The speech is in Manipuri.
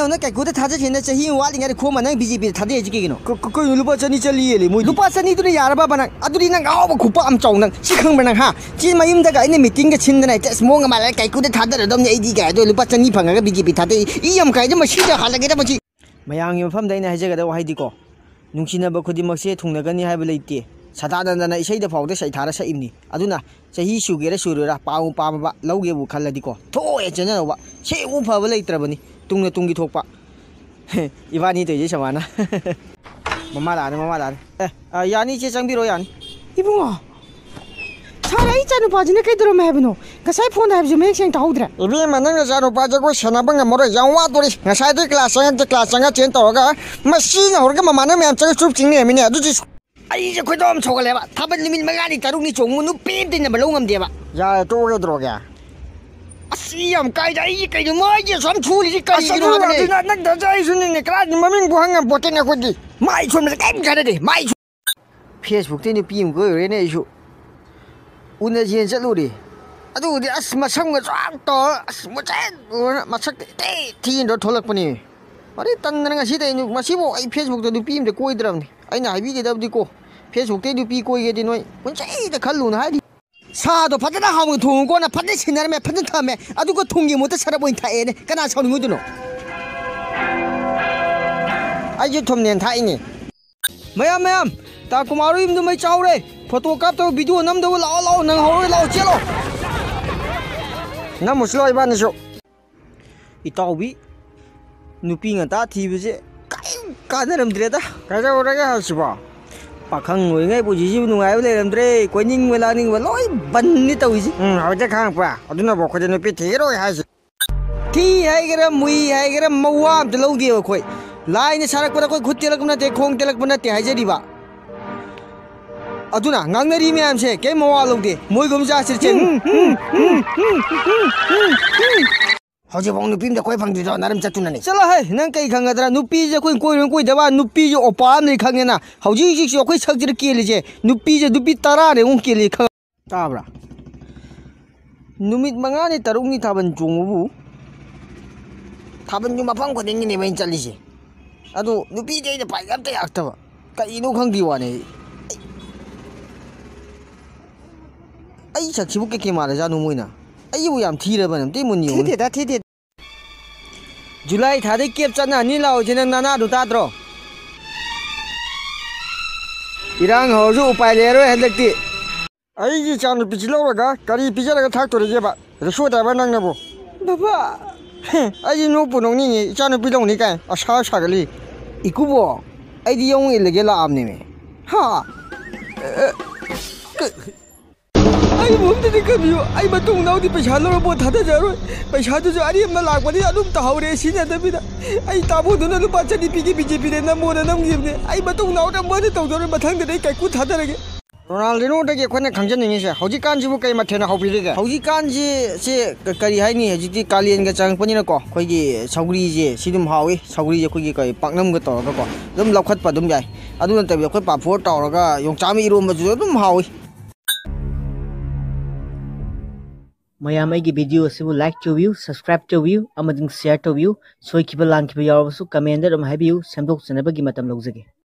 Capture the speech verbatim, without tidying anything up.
ꯅꯪ ꯀꯩꯀꯨꯗ ꯊꯥꯖꯁꯦꯅ ꯆꯍꯤ ꯑꯃ ꯋꯥꯠꯂꯤꯉꯩꯗ ꯈꯣꯝꯃ ꯅꯪ ꯕꯤ ꯖꯦ ꯄꯤꯗ ꯊꯥꯗꯩ ꯍꯥꯏꯁꯤ ꯀꯩꯒꯤꯅꯣ? ꯀ-, ꯀ-, ꯀꯩꯅꯣ, ꯂꯨꯄꯥ ꯆꯅꯤ ꯆꯠꯂꯤ ꯌꯦꯜꯂꯤ ꯃꯣꯏꯗꯤ꯫ ꯂꯨꯄꯥ ꯆꯅꯤꯗꯨꯅ ꯌꯥꯔꯕꯕ ꯅꯪ? ꯑꯗꯨꯗꯤ ꯅꯪ ꯑꯍꯥꯎꯕ ꯈꯨꯄꯥꯛ ꯑꯃ ꯆꯥꯎ ꯅꯪ꯫ ꯁꯤ ꯈꯪꯕ꯭ꯔꯥ ꯅꯪ, ꯍꯥ? ꯆꯦ ꯃꯌꯨꯝꯗꯒ ꯑꯩꯅ ꯃꯤꯇꯤꯡꯒ ꯁꯤꯟꯗꯅ ꯍꯦꯛꯇ ꯑꯁ ꯃꯑꯣꯡ ꯑꯃ ꯂꯥꯛꯑꯦ, ꯀꯩꯀꯨꯗ ꯊꯥꯗꯔꯗꯕꯅꯤ ꯑꯩꯗꯤ ꯀꯥꯏ, ꯑꯗꯣ ꯂꯨꯄꯥ ꯆꯅꯤ ꯐꯪꯉꯒ ꯕꯤ ꯖꯦ ꯄꯤ ꯊꯥꯗꯩ꯫ ꯏ ꯌꯥꯝ ꯀꯥꯏꯗ ꯃꯁꯤꯗ ꯍꯜꯂꯒꯦꯗ ꯃꯁꯤ꯫ ꯃꯌꯥꯝꯒꯤ ꯃꯐꯝꯗ ꯑꯩꯅ ꯍꯥꯏꯖꯒꯗꯕ ꯋꯥꯍꯩꯗꯤꯀꯣ, ꯅꯨꯡꯁꯤꯅꯕ ꯈꯨꯗꯤꯡꯃꯛꯁꯦ ꯊꯨꯡꯅꯒꯅꯤ ꯍꯥꯏꯕ ꯂꯩꯇꯦ꯫ ꯁꯗꯥꯅꯟꯗꯅ ꯏꯁꯩꯗ ꯐꯥꯎꯗ ꯁꯩꯊꯥꯔ ꯁꯛꯏꯕꯅꯤ꯫ ꯑꯗꯨꯅ ꯆꯍꯤ ꯁꯨꯒꯦꯔꯥ ꯁꯨꯔꯣꯏꯔꯥ, ꯄꯥꯝꯕꯨ ꯄꯥꯝꯃꯕ, ꯂꯧꯒꯦꯕꯨ ꯈꯜꯂꯗꯤꯀꯣ, ꯊꯣꯛꯑꯦ ꯆꯦꯟꯅꯔꯧꯕ꯫ ꯁꯤ ꯑꯃꯨꯛ ꯐꯕ ꯂꯩꯇ꯭ꯔꯕꯅꯤ ꯇꯨꯡꯅ ꯇꯨꯡꯒꯤ ꯊꯣꯛꯄ꯫ ꯏꯕꯥꯅꯤ ꯇꯧꯔꯤꯁꯦ ꯁꯃꯥꯅ꯫ ꯃꯃꯥ ꯂꯥꯛꯑꯅꯤ, ꯃꯃꯥ ꯂꯥꯛꯑꯅꯤ꯫ ꯑꯦ, ꯑ, ꯌꯥꯅꯤ ꯏꯆꯦ, ꯆꯪꯕꯤꯔꯣ, ꯌꯥꯅꯤ꯫ ꯏꯕꯨꯡꯉꯣ, ꯁꯥꯔ, ꯑꯩ ꯏꯆꯥꯅꯨꯄꯥꯁꯤꯅ ꯀꯩꯗꯧꯔꯝꯃꯦ ꯍꯥꯏꯕꯅꯣ? ꯉꯁꯥꯏ ꯐꯣꯟꯗ ꯍꯥꯏꯕꯁꯨ ꯃꯌꯦꯛ ꯁꯦꯡꯅ ꯇꯥꯍꯧꯗ꯭ꯔꯦ꯫ ꯏꯕꯦꯝꯃ, ꯅꯪ ꯅꯆꯥꯅꯨꯄꯥ ꯖꯒꯣꯏ ꯁꯥꯟꯅꯕ ꯉꯝꯃꯔꯣꯏ, ꯌꯥꯝ ꯋꯥꯗꯣꯔꯤ꯫ ꯉꯁꯥꯏꯗꯩ ꯀ꯭ꯂꯥꯁ ꯆꯪꯉꯛꯇꯦ, ꯀ꯭ꯂꯥꯁ ꯆꯪꯉꯛꯇꯦꯅ ꯇꯧꯔꯒ ꯃꯁꯤꯅ ꯍꯧꯔꯒ ꯃꯃꯥꯟꯅꯕ ꯃꯌꯥꯝ ꯆꯪꯉ ꯆꯨꯞ ꯆꯤꯡ ꯂꯩꯔꯝꯃꯤꯅꯦ꯫ ꯑꯗꯨꯗꯤ ꯁꯨ-, ꯑꯩꯁꯦ ꯈꯣꯏꯗꯧ ꯌꯥꯝ ꯁꯧꯒꯠꯂꯦꯕ꯫ ꯊꯥꯕꯜ ꯅꯨꯃꯤꯠ ꯃꯉꯥꯅꯤ ꯇꯔꯨꯛꯅꯤ ꯆꯣꯡꯕ ꯅꯨꯄꯤ ꯑꯝꯇ ꯏꯟꯅꯕ ꯂꯧ ꯉꯝꯗꯦꯕ꯫ ꯌꯥꯔꯦ, ꯇꯣꯛꯑꯒꯦ, ꯇꯣꯛꯑꯒꯦ꯫ ꯑꯁ, ꯏ ꯌꯥꯝ ꯀꯥꯏꯗ꯫ ꯑꯩꯁꯦ ꯀꯩꯅꯣ ꯃꯣꯏꯒꯤ ꯑꯁꯨꯛ ꯌꯥꯝ ꯁꯨꯔꯤꯁꯤ ꯑꯁ, ꯀꯔꯤꯒꯤꯅꯣ ꯑꯗꯨ ꯍꯥꯏꯕꯅꯦ? ꯑꯗꯨꯅ ꯅꯪ ꯗꯥꯗꯥ ꯑꯩꯁꯨꯅꯤꯅꯦ, ꯀꯗꯥꯏꯗ ꯃꯃꯤꯡꯕꯨ ꯍꯪ ꯉꯝꯄꯣꯠꯇꯦꯅꯦ ꯑꯩꯈꯣꯏꯗꯤ꯫ ꯃꯥꯏ ꯁꯣꯝꯗ ꯀꯔꯤꯝ ꯀꯥꯟꯅꯗꯦ, ꯃꯥꯏ ꯁꯣꯝ-, ꯐꯦꯁꯕꯨꯛꯇꯩ ꯅꯨꯄꯤ ꯑꯃ ꯀꯣꯏꯔꯨꯔꯦꯅꯦ ꯑꯩꯁꯨ꯫ ꯎꯅꯁꯦꯅ ꯆꯠꯂꯨꯔꯦ꯫ ꯑꯗꯨꯕꯨꯗꯤ ꯑꯁ ꯃꯁꯝꯒ ꯆꯥꯛ ꯇꯧꯔ ꯑꯁ ꯃꯨꯆꯦꯠ ꯃꯨꯔ ꯃꯁꯛꯇꯤ ꯏꯊꯤ ꯊꯤꯅ ꯇꯧꯔ ꯊꯣꯛꯂꯛꯄꯅꯦ꯫ ꯋꯥꯔꯤ ꯇꯟꯗꯅ ꯉꯁꯤꯗꯩ ꯅꯨ-, ꯉꯁꯤꯐꯥꯎ ꯑꯩ ꯐꯦꯁꯕꯨꯛꯇ ꯅꯨꯄꯤ ꯑꯃꯗ ꯀꯣꯏꯗ꯭ꯔꯕꯅꯤ꯫ ꯑꯩꯅ ꯍꯥꯏꯕꯤꯒꯗꯕꯗꯤꯀꯣ, ꯐꯦꯁꯕꯨꯛꯇꯩ ꯅꯨꯄꯤ ꯀꯣꯏꯒꯦꯗꯤ ꯅꯣꯏ ꯄꯨꯟꯁꯤꯗ ꯈꯜꯂꯨꯅ ꯍꯥꯏꯔꯤ꯫ ꯁꯥꯗꯣ ꯐꯖꯅ ꯍꯥꯎꯅ ꯊꯣꯡꯉꯨꯀꯣꯅ ꯐꯖꯅ ꯁꯤꯟꯅꯔꯝꯃꯦ, ꯐꯖꯅ ꯊꯝꯃꯦ, ꯑꯗꯨꯒ ꯊꯨꯝꯒꯤ ꯃꯍꯨꯠꯇ ꯁꯔꯞ ꯑꯣꯏꯅ ꯊꯛꯑꯦꯅꯦ꯫ ꯀꯅꯥ ꯁꯥꯎꯅꯤꯡꯉꯣꯏꯗꯣꯏꯅꯣ? ꯑꯩꯁꯨ ꯊꯨꯝꯅꯦꯅ ꯊꯥꯛꯏꯅꯦ꯫ ꯃꯌꯥꯝ, ꯃꯌꯥꯝ, ꯇꯥ ꯀꯨꯃꯥꯔ ꯍꯣꯏ ꯌꯨꯝꯗꯨ ꯃꯩ ꯆꯥꯍꯧꯔꯦ꯫ ꯐꯣꯇꯣ ꯀꯥꯞꯇꯧ, ꯚꯤꯗꯤꯑꯣ ꯅꯝꯗꯧ, ꯂꯥꯛꯑꯣ, ꯂꯥꯛꯑꯣ, ꯅꯪꯍꯧꯔꯣꯏ, ꯂꯥꯛꯑꯣ, ꯆꯦꯜꯂꯣ꯫ ꯅꯝꯃꯨꯁꯤꯂꯣ ꯏꯕꯥꯅꯤꯁꯨ꯫ ꯏꯇꯥꯎꯕꯤ, ꯅꯨꯄꯤ ꯉꯟꯇꯥ ꯊꯤꯕꯁꯦ ꯀꯔꯤꯝ ꯀꯥꯟꯅꯔꯝꯗ꯭ꯔꯦꯗ꯫ ꯀꯩꯗꯧꯔꯒꯦ ꯍꯥꯏꯁꯤꯕꯣ? ꯄꯥꯈꯪ ꯑꯣꯏꯔꯤꯉꯩ ꯄꯨꯟꯁꯤꯁꯤꯕꯨ ꯅꯨꯡꯉꯥꯏꯕ ꯂꯩꯔꯝꯗ꯭ꯔꯦ꯫ ꯀꯣꯏꯅꯤꯡꯕ ꯂꯥꯡꯅꯤꯡꯕ ꯂꯣꯏ ꯕꯟꯅꯤ ꯇꯧꯔꯤꯁꯦ꯫ ꯎꯝ, ꯍꯧꯖꯤꯛ ꯈꯪꯉꯛꯄ꯫ ꯑꯗꯨꯅꯕꯨ ꯑꯩꯈꯣꯏꯗꯤ ꯅꯨꯄꯤ ꯊꯤꯔꯣꯏ ꯍꯥꯏꯁꯦ꯫ ꯊꯤ ꯍꯥꯏꯒꯦꯔꯥ, ꯃꯨꯏ ꯍꯥꯏꯒꯦꯔꯥ, ꯃꯋꯥ ꯑꯝꯇ ꯂꯧꯗꯦꯕ ꯑꯩꯈꯣꯏ꯫ ꯂꯥꯏꯅ ꯁꯥꯔꯛꯄꯗ ꯑꯩꯈꯣꯏ ꯈꯨꯠ ꯇꯦꯛꯂꯛꯄ ꯅꯠꯇꯦ, ꯈꯣꯡ ꯇꯦꯛꯂꯛꯄ ꯅꯠꯇꯦ ꯍꯥꯏꯖꯔꯤꯕ꯫ ꯑꯗꯨꯅ ꯉꯥꯡꯅꯔꯤ ꯃꯌꯥꯝꯁꯦ ꯀꯩꯝ ꯃꯋꯥ ꯂꯧꯗꯦ꯫ ꯃꯣꯏꯒꯨꯝ ꯆꯥꯁꯤꯔ ꯆꯦꯟ-, ꯍꯧꯖꯤꯛꯐꯥꯎ ꯅꯨꯄꯤ ꯑꯝꯇ ꯀꯣꯏ ꯐꯪꯗ꯭ꯔꯤꯗꯣ ꯅꯔꯝ ꯆꯠꯇꯨꯅꯅꯦ꯫ ꯆꯠꯂꯣ ꯍꯦ, ꯅꯪ ꯀꯩ ꯈꯪꯒꯗ꯭ꯔꯥ? ꯅꯨꯄꯤꯁꯦ ꯑꯩꯈꯣꯏ ꯀꯣꯏꯔꯣꯏ ꯀꯣꯏꯗꯕ, ꯅꯨꯄꯤꯁꯦ ꯑꯣꯄꯥ ꯑꯃ ꯂꯩ ꯈꯪꯉꯦꯅ꯫ ꯍꯧꯖꯤꯛ ꯍꯧꯖꯤꯛꯁꯨ ꯑꯩꯈꯣꯏ ꯁꯛꯁꯤꯗ ꯀꯦꯜꯂꯤꯁꯦ ꯅꯨꯄꯤꯁꯦ, ꯅꯨꯄꯤ ꯇꯔꯥꯅꯦ ꯑꯃꯨꯛ ꯀꯦꯜꯂꯤ ꯈꯪ-, ꯇꯥꯕ꯭ꯔꯥ? ꯅꯨꯃꯤꯠ ꯃꯉꯥꯅꯤ ꯇꯔꯨꯛꯅꯤ ꯊꯥꯕꯜ ꯆꯣꯡꯕꯕꯨ ꯊꯥꯕꯜꯒꯤ ꯃꯐꯝ ꯈꯨꯗꯤꯡꯒꯤꯅꯦꯕ ꯑꯩꯅ ꯆꯠꯂꯤꯁꯦ꯫ ꯑꯗꯨ ꯅꯨꯄꯤꯗꯤ ꯑꯩꯅ ꯄꯥꯏꯒꯦ ꯑꯝꯇ ꯌꯥꯔꯛꯇꯕ꯫ ꯀꯩꯅꯣ ꯈꯪꯗꯦ ꯋꯥꯅꯦ ꯑꯩ꯫ ꯑꯩ ꯁꯛꯁꯤꯕꯨ ꯀꯩꯀꯩ ꯃꯥꯜꯂꯖꯥꯠꯅꯣ ꯃꯣꯏꯅ? ꯑꯩꯕꯨ ꯌꯥꯝ ꯊꯤꯔꯕꯅꯦ, ꯑꯝꯇ ꯃꯨꯟꯅ ꯌꯦꯡꯉꯨꯅꯦ꯫ ꯊꯤꯗꯦꯗ, ꯊꯤꯗꯦ꯫ ꯖꯨꯂꯥꯏ ꯊꯥꯗꯩ ꯀꯦꯞ ꯆꯠꯅ ꯍꯅꯤ ꯂꯥꯛꯑꯣꯁꯦ, ꯅꯪ ꯅꯅꯥꯗꯨ ꯇꯥꯗ꯭ꯔꯣ? ꯏꯔꯥꯡ ꯍꯧꯔꯁꯨ ꯎꯄꯥꯏ ꯂꯩꯔꯔꯣꯏ ꯍꯟꯗꯛꯇꯤ꯫ ꯑꯩꯒꯤ ꯏꯆꯥꯅꯨꯄꯤꯁꯤ ꯂꯧꯔꯒ ꯀꯔꯤ ꯄꯤꯖꯔꯒ ꯊꯥꯛꯇꯣꯔꯤꯒꯦꯕ? ꯔꯤꯛꯁꯣ ꯗ꯭ꯔꯥꯏꯚꯔ ꯅꯪꯅꯕꯨ꯫ ꯕꯕꯥ! ꯑꯩꯗꯤ ꯅꯣꯛꯄꯨ ꯅꯣꯛꯅꯤꯡꯉꯤ, ꯏꯆꯥꯅꯨꯄꯤ ꯂꯧꯅꯤ ꯀꯥꯏ ꯑꯁꯥ ꯁꯥꯒꯠꯂꯤ꯫ ꯏꯀꯨꯕꯣ, ꯑꯩꯗꯤ ꯌꯥꯎꯅ ꯏꯜꯂꯒꯦ ꯂꯥꯛꯑꯕꯅꯦꯃꯤ꯫ ꯍꯥ? ꯑꯦ, ꯑꯦ, ꯀ-, ꯑꯩꯕꯨ ꯑꯝꯇꯗꯤ ꯈꯟꯕꯤꯌꯨ꯫ ꯑꯩ ꯃꯇꯨꯡ ꯃꯅꯥꯎꯗꯤ ꯄꯩꯁꯥ ꯂꯧꯔ ꯄꯣꯠ ꯊꯥꯗꯖꯔꯣꯏ꯫ ꯄꯩꯁꯥꯗꯨꯁꯨ ꯑꯔꯦꯝꯕ ꯂꯥꯛꯄꯅꯤ, ꯑꯗꯨꯝ ꯇꯧꯍꯧꯔꯦ ꯁꯤꯖꯤꯟꯅꯗꯕꯤꯗ꯫ ꯑꯩ ꯇꯥꯃꯣꯗꯨꯅ ꯂꯨꯄꯥ ꯆꯅꯤ ꯄꯤꯒꯦ ꯕꯤ ꯖꯦ ꯄꯤꯗ ꯅꯝꯃꯣꯅ ꯅꯝꯈꯤꯕꯅꯦ꯫ ꯑꯩ ꯃꯇꯨꯡ ꯃꯅꯥꯎꯗꯤ ꯑꯃꯨꯛ ꯍꯟꯅ ꯇꯧꯖꯔꯣꯏ꯫ ꯃꯊꯪꯗꯗꯤ ꯑꯩ ꯀꯥꯏꯀꯨ ꯊꯥꯗꯔꯒꯦ꯫ ꯔꯣꯅꯥꯜꯗꯤꯅꯣꯗꯒꯤ ꯑꯩꯈꯣꯏꯅ ꯈꯪꯖꯅꯤꯡꯉꯤꯁꯦ, ꯍꯧꯖꯤꯛꯀꯥꯟꯁꯤꯕꯨ ꯀꯩ ꯃꯊꯦꯜꯅ ꯍꯧꯕꯤꯔꯤꯒꯦ? ꯍꯧꯖꯤꯛꯀꯥꯟꯁꯤ ꯁꯤ ꯀ-, ꯀꯔꯤ ꯍꯥꯏꯅꯤ, ꯍꯧꯖꯤꯛꯇꯤ ꯀꯥꯂꯦꯟꯒ ꯆꯪꯉꯛꯄꯅꯤꯅꯀꯣ, ꯑꯩꯈꯣꯏꯒꯤ ꯁꯧꯒ꯭ꯔꯤꯁꯦ ꯁꯤ ꯑꯗꯨꯝ ꯍꯥꯎꯏ꯫ ꯁꯧꯒ꯭ꯔꯤꯁꯦ ꯑꯩꯈꯣꯏꯒꯤ ꯀꯔꯤ ꯄꯥꯛꯅꯝꯒ ꯇꯧꯔꯒꯀꯣ ꯑꯗꯨꯝ ꯂꯧꯈꯠꯄ ꯑꯗꯨꯝ ꯌꯥꯏ꯫ ꯑꯗꯨ ꯅꯠꯇꯕꯤꯗ ꯑꯩꯈꯣꯏ ꯄꯥꯐꯣꯔ ꯇꯧꯔꯒ ꯌꯣꯡꯆꯥꯛ ꯑꯃ ꯏꯔꯣꯝꯕꯁꯨ ꯑꯗꯨꯝ ꯍꯥꯎꯏ꯫ ꯃꯌꯥꯝ ꯑꯩꯒꯤ ꯚꯤꯗꯤꯑꯣ ꯑꯁꯤꯕꯨ ꯂꯥꯏꯛ ꯇꯧꯕꯤꯌꯨ, ꯁꯕꯁꯀ꯭ꯔꯥꯏꯕ ꯇꯧꯕꯤꯌꯨ ꯑꯃꯗꯤ ꯁꯤꯌꯥꯔ ꯇꯧꯕꯤꯌꯨ꯫ ꯁꯣꯏꯈꯤꯕ ꯂꯥꯟꯈꯤꯕ ꯌꯥꯎꯔꯕꯁꯨ ꯀꯃꯦꯟꯗ ꯑꯗꯨꯝ ꯍꯥꯏꯕꯤꯌꯨ, ꯁꯦꯝꯗꯣꯛꯆꯅꯕꯒꯤ ꯃꯇꯝ ꯂꯧꯖꯒꯦ꯫